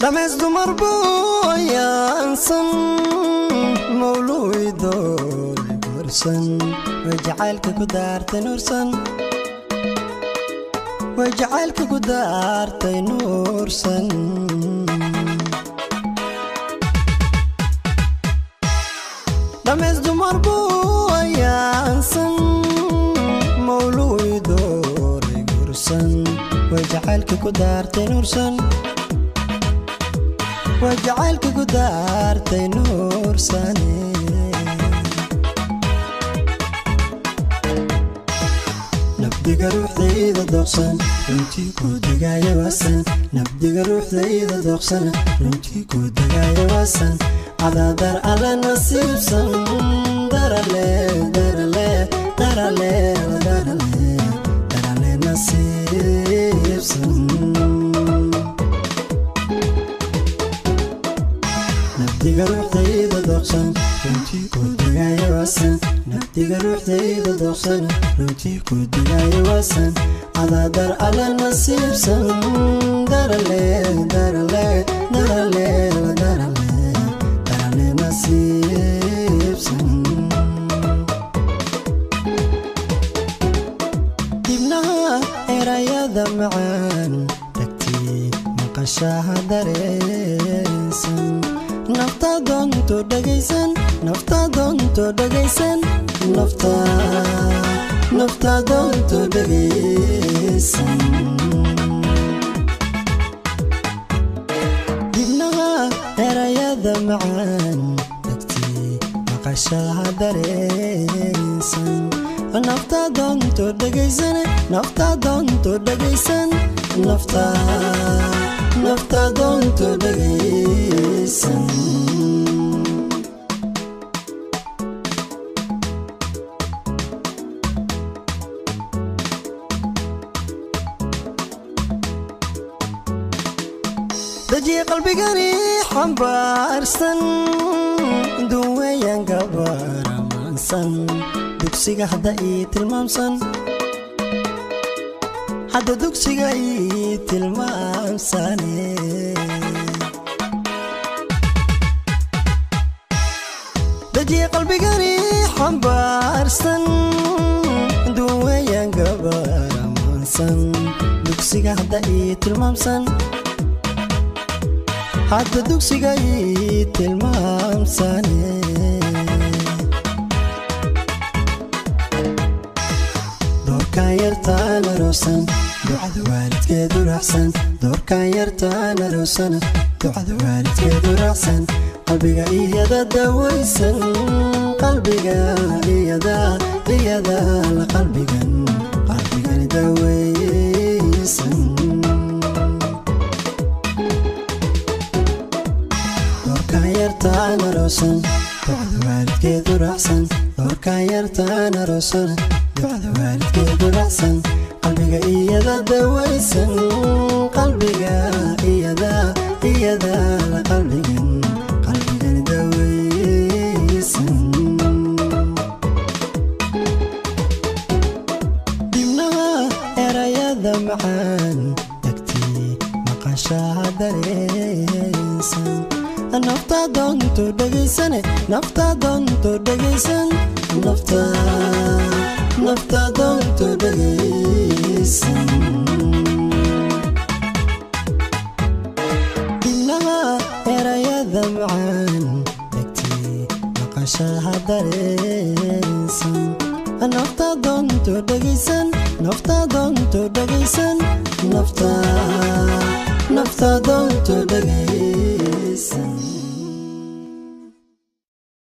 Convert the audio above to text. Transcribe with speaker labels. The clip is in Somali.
Speaker 1: Dhamays dumar buu ayaansan, mawluuidoore guursan, way jacaylka ku daartay nuursan, way jacaylka ku daartay nuursan. Dhamays dumar buu ayaansan, mawluuidoore guursan, way jacaylka ku daartay nuursan, way jacaylka ku daartay nuursane. Nabdiga ruuxdayda doqsan, runtii ku degaya waasan. Nabdiga ruuxdayda doqsan, runtii ku degaya waasan. Cadaadar alle nasiibsan, darale darale darale darale darale nasiibsan. Nabdiga ruuxdayda doqsan, runtii ku degaya waasan. Nabdiga ruuxdayda doqsan, runtii ku degaya waasan. Cadaadar alle nasiibsan, darale darale darale darale darale nasiibsan. Dibnaha erayada macaan, tagtii maqashaha dareensan. Nafta doonto dhegaysan, nafta doonto dhegaysan, nafta nafta doonto dhegaysan. Dibnaha erayada macaan, tagtii maqashaha dareensan. Nafta doonto dhegaysan, nafta doonto dhegaysan, nafta nafta doonto dhegaysan. Dajiye qalbigani xambaarsan, duweeyaan gabaramaansan, dugsiga hadda ii tilmaamsan, hadda dugsiga ii tilmaamsane. Dajiye qalbigani xambaarsan, duweeyaan gabaramaansan, dugsiga hadda ii tilmaamsan, hadda dugsiga ii tilmaamsane. Doorkaan yartaan aroosan, ducada waalidkeedu raacsan. Doorkaan yartaan aroosan, ducada waalidkeedu raacsan. Qalbiga iyada dawaysan, qalbiga iyada iyada la qalbigan qalbigan dawaysan. Doorkaan yartaan aroosan, ducada waalidkeedu raacsan. Doorkaan yartaan aroosan, ducada waalidkeedu raacsan. Qalbiga iyada dawaysan, qalbiga iyada iyada la qalbigan qalbigan dawaysan. Dibnaha erayada macaan, tagtii maqashaha dareensan. Nafta doonto dhegaysane, nafta doonto dhegaysan, nafta nafta doonto dhegaysan. Dibnaha erayada macaan, tagtii maqashaha dareensan. Nafta doonto dhegaysan, nafta doonto dhegaysan, nafta nafta doonto dhegaysan.